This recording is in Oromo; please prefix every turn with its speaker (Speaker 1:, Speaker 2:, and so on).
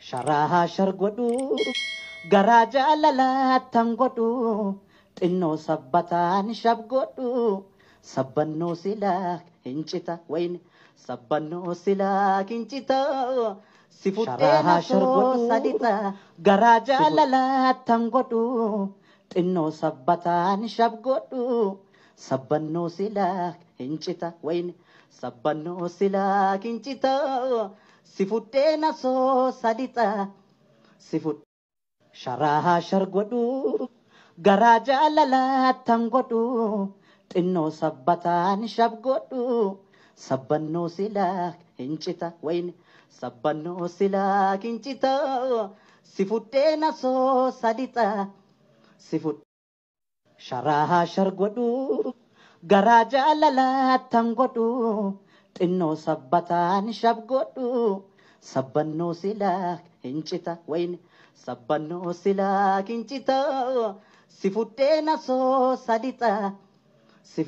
Speaker 1: Sharaa shar godhu garaa jaalalaattan godhu xinnoo sabbataan shab godhu sabbannoo silaa hin cita wayne sabbannoo silaa hin cita si fudhee soo sadixa garaa jaalalaattan godhu xinnoo sabbataan shab godhu sabbannoo silaa hin cita wayne sabbannoo silaa hin cita si fudhee na soo sadixa si fudhee sharaa shar godhu garaa jaalalaattan godhu xinnoo sabbataan shab godhu sabbannoo silaa hin cita wayne sabbannoo silaa hin cita si fudhee na soo sadixa si fudhee sharaa shar godhu garaa jaalalaattan godhu xinnoo sabbataan shab godhu sabbannoo silaa hin cita wayne sabbannoo silaa hin cita si fudhee na soo sadixa si.